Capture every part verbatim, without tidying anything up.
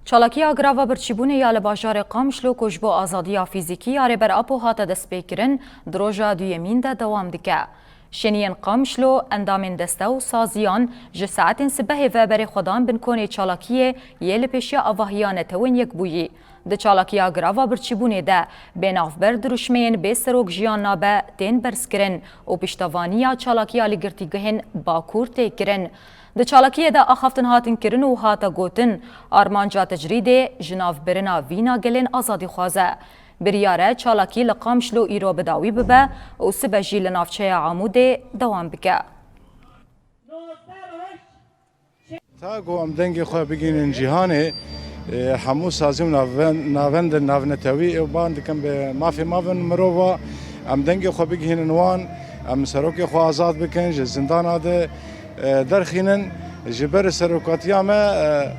Çalakiya grava birçîbûnê ya li bajarê Qamişlo ku ji bo azadiya fîzîkî ya Rêber Apo hate destpêkirin, di roja duyemîn de dewam dike. Şêniyên Qamişlo, endamên deste û saziyan ji saetên sibehê ve berê xwe dan bin konê çalakiyê yê li pêşiya avahiya Netewên Yekbûyî. Di çalakiya grava birçîbûnê de bê navber dirûşmeyên bê serok jiyan nabe tên berzkirin û piştevaniya çalakiya li girtîgehên Bakur tê kirin. Di çalakiyê de axaftin hatin kirin û hate gotin, armanca tecrîdê ji nav birina vîna gelên azadîxwaz e. Biryar e çalakî li Qamişlo îro bi dawî bibe û sibe jî li navçeya Amûdê dewam bike. Ta ku em dengê xwe bigihînin cîhanê, e, hemû sazî û naven-, navendên navnetewî ew ban dikin bi mafê mafên mirova. Em dengê xwe bigihînin wan, em serokê xwe azad bikin, ji zindana de, e, derxînin. Ji ber serokatiya me, e,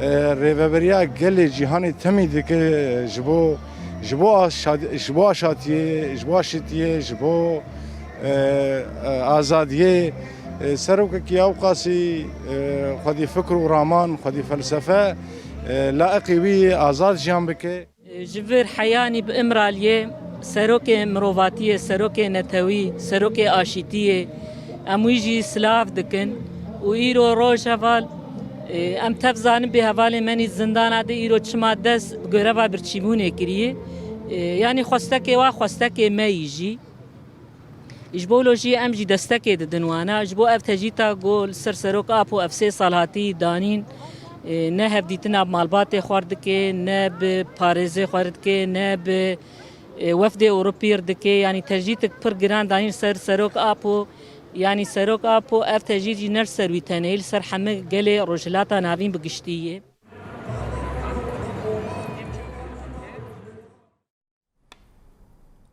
e, rêveberiya gelê cîhanê temî dike, e, ji bo, ji bo aşa-, ji bo aşatiyê, ji bo aşitiyê, ji bo, e, e, azadiyê. E, serokekî ewqasî, e, xwedî fikr û raman, xwedî felsefe, e, layiqî wî azad jiyan bike. Ji vir heyanî bi Îmraliyê serokê mirovatiyê, serokê netewî, serokê aşîtiyê, em wî jî silav dikin û îro roj heval, e, em tev zanin bê hevalê me nî zindana de îro çima dest bi greva birçîbûnê kiriye. E, yanî xwestekê wa xwestekê me yî jî. Ji bo lo jî em jî destekê didin wana. Ji bo ev tecrîta ku li ser Serok Apo ev sê sal hatî danîn, e, ne hevdîtina bi malbatê xwe re dike, ne bi parêzê xwe re dike, ne bi, e, wefdê Ewropî re dike. Yanî tecrîtek pir giran danîn ser Serok Apo. Yanî Serok Apo ev tecrît jî ne li ser wî tenê, li ser hemî gelê Rojhilata Navîn bi giştî ye.